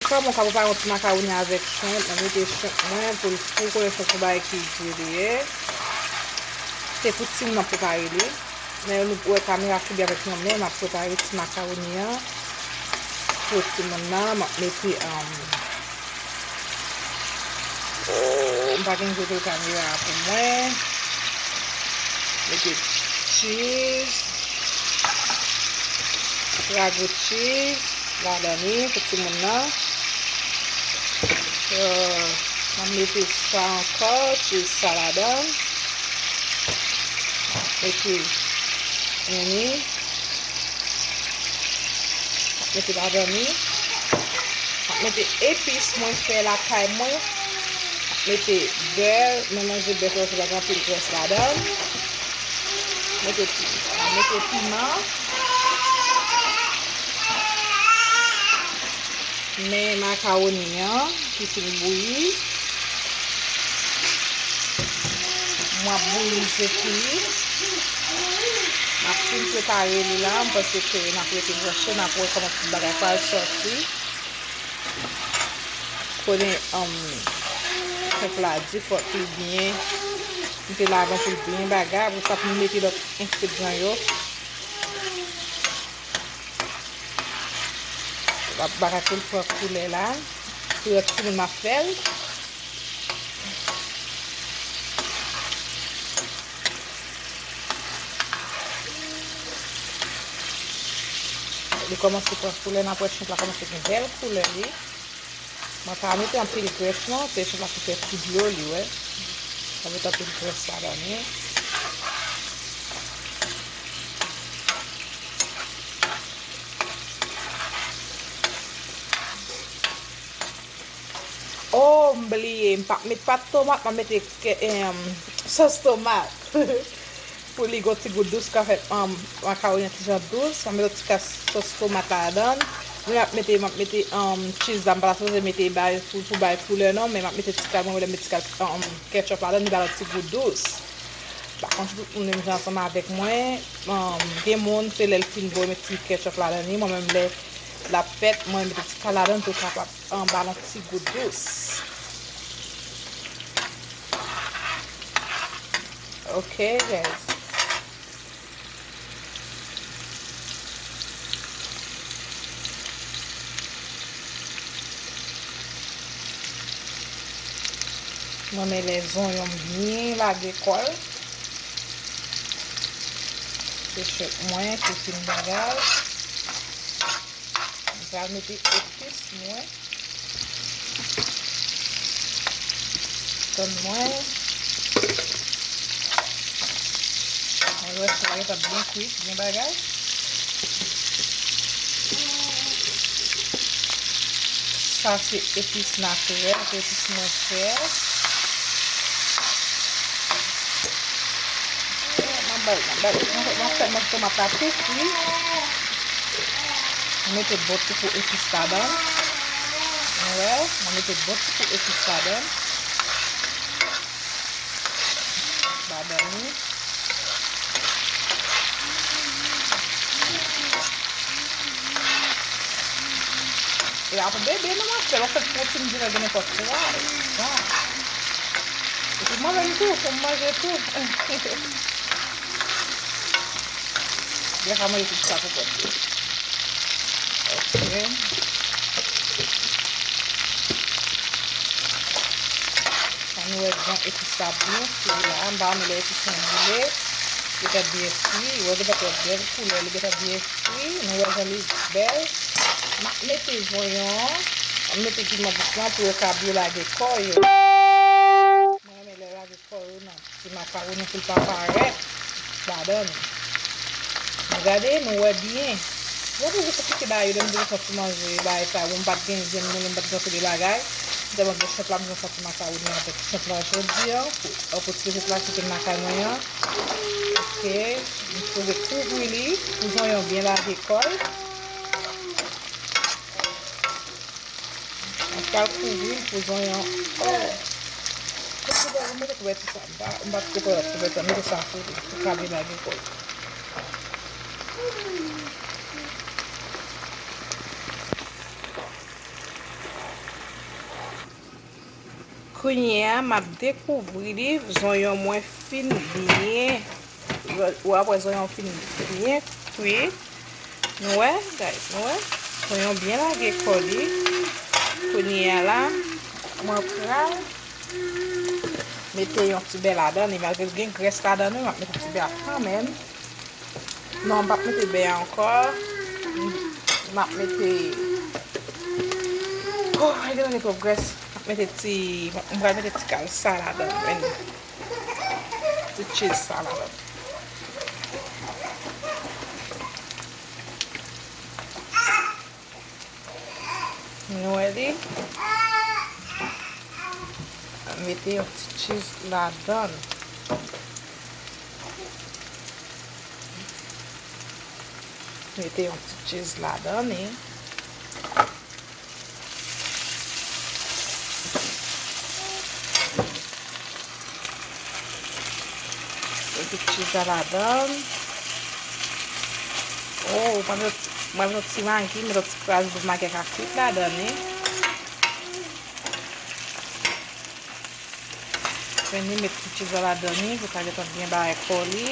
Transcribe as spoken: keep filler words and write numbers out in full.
Kòm ou ka prepare yon ti makawoni avèk shrimp, mwen mete shrimp mwen pou l, pou konnen shrimp se yon bagay ki di li ye. Se pou timoun nan prepare li. Men nou wè kamera koube avèk yon men, m ap prepare ti makawoni an pou timoun nan. M ap mete, um, oh, m pa gen kote kamera a pou mwen. Mete cheese, ragout cheese ladan li pou timoun nan. Euh, m ap mete sa ankò, cheese sa ladan. Mete ini. Mete ladan li. M ap mete epis mwen fè lakay mwen. Mete bè, mwen manje bè fè, fè anpil grès ladan. Mete, mete piman. Men makawoni an ki fin bouyi. M ap bouyi li, se fini. M ap fin prepare li la, m panse ke n ap rete branche, n ap wè kòman tout bagay pral sòti. Konnen, um, shrimp la di fòk li byen, m te lave l pou l byen bagay, apre sa pou m mete lòt engredyan yo. L ap bagay pou l pran koulè la. Pou lòt timoun m ap fè l. Li kòmanse pran koulè, n ap wè shrimp la kòmanse gen bèl koulè li. Mwen pa mete anpil grès non, se shrimp la ki fè ti dlo li, wè. Pa mete anpil grès ladan li. Oh, m bliye, m pa met pat tomat, m ap mete ke, em, sòs tomat. Pou li gon ti gou dous ka fè, em, makawoni an ti jan dous. M ap mete yon ti kras sòs tomat ladan. Mwen ap mete, m ap mete, em, cheese la, m pa ta sipoze mete bay pou, pou bay koulè non, men m ap mete ti kras, mwen lè m met ti kras, em, ketchup ladan, li ba l yon ti gou dous. Pa konn si tout moun menm jan ansanm avèk mwen. Em, gen moun, se lè l fin bon, yo met ti ketchup ladan li. Mwen menm, lè l ap fèt, mwen mete ti kras ladan pou l kapab, em, ba l yon ti gou dous. Ok, guys. Mwen renmen lè zonyon m byen lage kò l. Se shrimp mwen ki fin bagay. Mwen pral mete epis mwen. Tann mwen. Mwen wè shrimp la gentan byen kwit, byen bagay. Sa se epis natirèl, se epis mwen fè. M ap ba l, m ap ba l, m ap fè manti tomat la tou kwi. Mwen mete bon ti kou epis ladan. Ou wè, mwen mete bon ti kou epis ladan. Ladan li. E pa pou bebe non, monchè, w ap fè pwotin di lè gen nenpòt kwa. Bon. Epi mwen menm tou, pou m manje tou. Gen ka manje tout sa pou kòt li. Ok. Ann wè jan epis la byen fri la. M pa renmen lè epis lan boule. Li fè byen fri. Ou wè li gentan pran bèl koulè. Li gentan byen fri. Nou wè jan li bèl. M ap mete zonyon an. M ap mete piman dous lan pou yo ka byen lage kò yo. Mwen renmen lè yo lage kò yo nan ti makawoni pou l pa parèt ladan l. Nou gade, nou wè byen. Mwen toujou konplike bagay yo, lè m toujou soti manje bagay sa yo, m pa t gen jem, mwen menm m pa t gen anpil bagay. M tèlman gen shrimp la, m gen yon ti makawoni avèk shrimp la jodi a. Pou, pou ti repa ki te lakay mwen an. Ok, m sipoze kouvri li pou zonyon byen lage kò l. Mwen pral kouvri l pou zonyon. Oh! Mwen mete kouvèti sa. M pa, m pa t kouvèti sa. Mete sa sou li. Pou ka byen lage kò l. Kounye a, m ap dekouvri li, zonyon mwen fin byen, w ap wè zonyon fin byen kwi. Nou wè, guys, nou wè? Zonyon byen lage kò li. Kounye a la, mwen pral mete yon ti bè ladan li, malgre l gen grès ladan li, m ap mete ti bè a kanmenm. Non, m p ap mete bè a ankò. M ap mete, oh, ay, gen twòp grès. M ap mete ti, m pral mete ti kal sa ladan, men ti cheese sa ladan. Nou wè li? Mete yon ti cheese ladan. Mete yon ti cheese ladan li. Mete cheese la ladan. Oh, mwen met, mwen met yon ti Maggi, met yon ti kras boul Maggi ak frit ladan li. Fini met ti cheese la ladan li, pou l ka gentan byen bay kò li.